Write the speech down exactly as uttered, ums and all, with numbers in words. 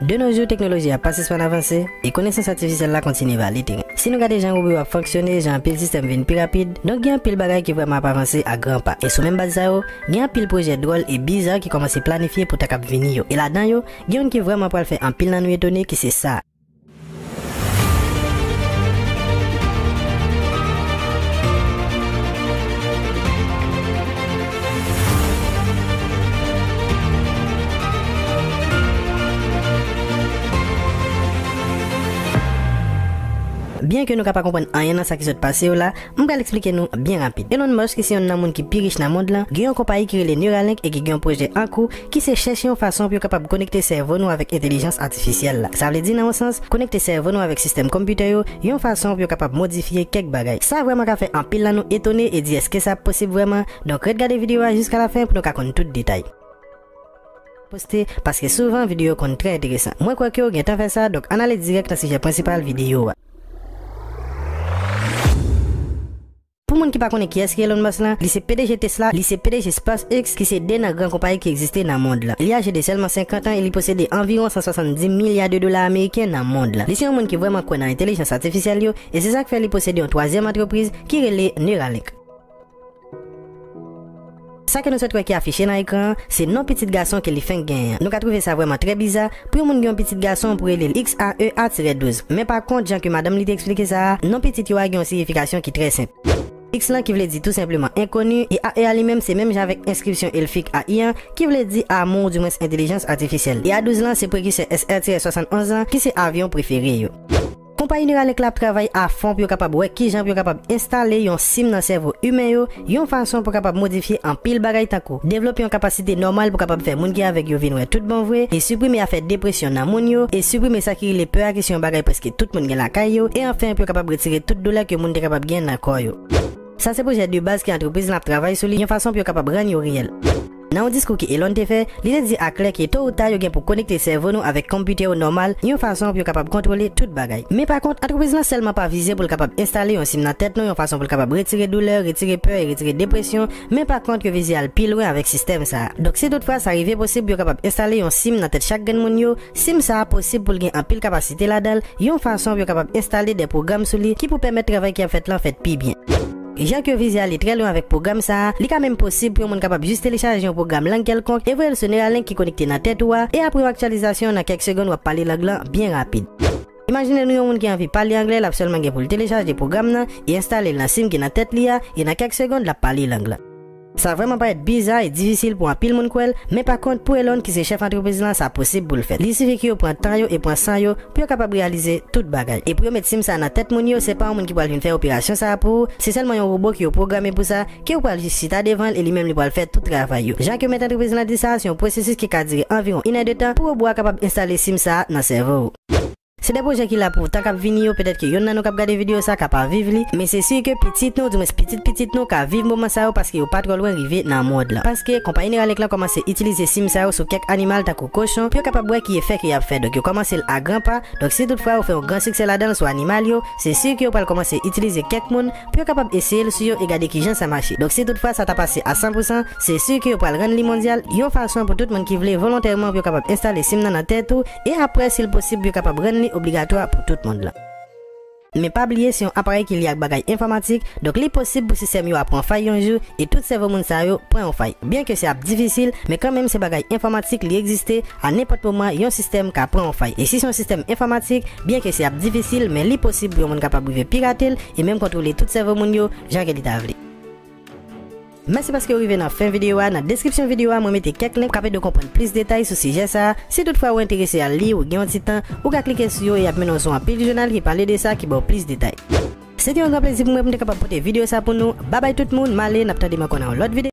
De nos jours, teknoloji a pa sispann avanse, e konesans atifisyèl la kontinye vale teren. Si nou gade jan robot yo ap fonksyone, jan anpil sistèm vin pi rapid, donk gen anpil bagay ki vrèman ap avanse a gran pa. E sou menm baz sa yo, gen anpil pwojè dwòl e biza ki kòmanse planifye pou tan k ap vini yo. E ladan yo, gen youn ki vrèman pral fè anpil nan nou etone, ki se sa. Byenke nou ka pa konprann anyen nan sa ki sot pase yo la, m pral eksplike nou byen rapid. Elon Musk, ki se youn nan moun ki pi rich nan mond lan, gen yon konpayi ki rele Neuralink e ki gen yon pwojè an kou ki se chèche yon fason pou yo kapab konekte sèvo nou avèk entèlijans atifisyèl la. Sa vle di, nan yon sans, konekte sèvo nou avèk sistèm konpitè yo, yon fason pou yo kapab modifye kèk bagay. Sa vrèman ka fè anpil nan nou etone e di, èske sa ap posib vrèman? Donk, ret gade videyo a jiska lafen pou nou ka konn tout detay. Poste, paske souvan videyo konn trè enteresan. Mwen kwè ke w gentan fè sa, donk ann ale dirèk nan sijè prensipal videyo a. Pou moun ki pa konnen kiyès ki Elon Musk lan, li se P D G Tesla, li se P D G SpaceX, ki se de nan gran konpayi ki egziste nan mond lan. Li aje de sèlman senkant an e li posede anviwon san swasanndis milya de dola ameriken nan mond lan. Li se yon moun ki vrèman kwè nan entèlijans atifisyèl yo, e se sa k fè li posede yon twazyèm antrepriz ki rele Neuralink. Sa ke nou sot wè ki afiche nan ekran an, se non pitit gason ke li fenk genyen an. Nou ka twouve sa vrèman trè biza pou yon moun gen yon pitit gason pou rele l X A E A tirè douz. Men pa kont, jan ke madanm li te eksplike sa a, non pitit yo a gen yon siyifikasyon ki trè senp. X lan ki vle di tou senpleman enkoni, e A E a li menm se menm jan avèk enskripsyon elfik A I an, ki vle di amour, dimwens entèlijans atifisyèl. E A douz lan se prekisè S R tirè swasannonz lan, ki se avyon prefere yo. Konpayi Neuralink la ap travay a fon pou yo kapab wè kijan pou yo kapab enstale yon sim nan sèvo imen yo, yon fason pou kapab modifye anpil bagay tankou devlope yon kapasite nòmal pou kapab fè moun ki avèg yo vin wè tout bon vre, e siprime afè depresyon nan moun yo, e siprime sa ki rele pè a ki se yon bagay prèske tout moun gen lakay yo, e anfen pou yo kapab retire tout doulè ke moun te kapab gen nan kò yo. Sa se pwojè de baz ke antrepriz lan ap travay sou li yon fason pou yo kapab rann yo reyèl. Nan yon diskou ke Elon te fè, li te di aklè ke to ou ta yo gen pou konekte sèvo nou avèk konpitè yo nòmal, yon fason pou yo kapab kontwole tout bagay. Men pa kont, antrepriz lan sèlman pa vize pou l kapab enstale yon sim nan tèt nou, yon fason pou l kapab retire doulè, retire pè e retire depresyon, men pa kont yo vize al pi lwen avèk sistèm sa a. Donk si toutfwa sa rive posib pou yo kapab enstale yon sim nan tèt chak grenn moun yo, sim sa a posib pou l gen anpil kapasite ladan l, yon fason pou yo kapab enstale de pwogram sou li ki pou pèmèt travay ki ap fèt lan fèt pi byen. Jan ke yo vize ale trè lwen avèk pwogram sa a, li ka menm posib pou yon moun kapab jis telechaje yon pwogram lang kèlkonk e voye l sou Neuralink ki konekte nan tèt ou a, e apre yon aktyalizasyon, nan kèk segonn w ap pale lang lan byen rapid. Imajine nou yon moun ki anvi pale anglè, l ap sèlman gen pou l telechaje pwogram nan e enstale l nan sim ki nan tèt li a, e nan kèk segonn l ap pale lang lan. Sa vrèman parèt biza e difisil pou anpil moun kwè l, men pa kont, pou Elon ki se chèf antrepriz lan, sa posib pou l fèt. Li sifi ke yo pran tan yo e pran san yo pou yo kapab reyalize tout bagay. E pou yo met sim sa nan tèt moun yo, se pa yon moun ki pral vin fè operasyon sa a pou ou, se sèlman yon wobo ke yo pwograme pou sa, ke ou pral jis chita devan l e li menm li pral fè tout travay yo. Jan ke mèt antrepriz lan di sa, se yon pwosesis ki ka dire anviwon inè de tan pou wobo a kapab enstale sim sa a nan sèvo ou. Se de pwojè ki la pou tan k ap vini yo, petèt ke yonn nan nou k ap gade videyo sa ka pa viv li, men se si ke pitit nou, oudimwens pitit pitit nou, ka viv moman sa yo paske yo pa twò lwen rive nan mond lan. Paske konpayi Neuralink lan kòmanse itilize sim sa yo sou kèk animal tankou kochon pou yo kapab wè ki efè ke y ap fè. Donk yo kòmanse l a gran pa. Donk si toutfwa yo fè yon gran siksè ladan l sou animal yo, se si ke yo pral kòmanse itilize kèk moun pou yo kapab eseye l sou yo e gade kijan sa mache. Donk si toutfwa sa ta pase a san pou san, se si ke yo pral rann li mondyal, yon fason pou tout moun ki vle volontèman pou yo kapab enstale sim nan nan tèt ou, e apre, si l posib, pou yo kapab rann li obligatwa pou tout mond lan. Men pa bliye, se yon aparèy ki lye ak bagay enfòmatik, donk li posib pou sistèm yo a pran fay yon jou, e tout sèvo moun sa yo pran yon fay. Byenke se ap difisil, men kanmenm se bagay enfòmatik, li egziste, a nenpòt moman, yon sistèm ka pran yon fay. E si se yon sistèm enfòmatik, byenke se ap difisil, men li posib pou yon moun kapab rive pirate l, e menm kontwole tout sèvo moun yo, jan ke li ta vle. Mèsi paske w rive nan fen videyo a. Nan deskripsyon videyo a, mwen mete kèk link pou w kapab ede w konprann plis detay sou sijè sa a. Si toutfwa ou enterese al li, ou gen yon ti tan, ou ka klike sou yo e y ap mennen w sou anpil jounal ki pale de sa, ki ba w plis detay. Se te yon gran plezi pou mwen pou m te kapab pote videyo sa pou nou. Babay tout moun, m ale, n ap tande m ankò nan yon lòt videyo.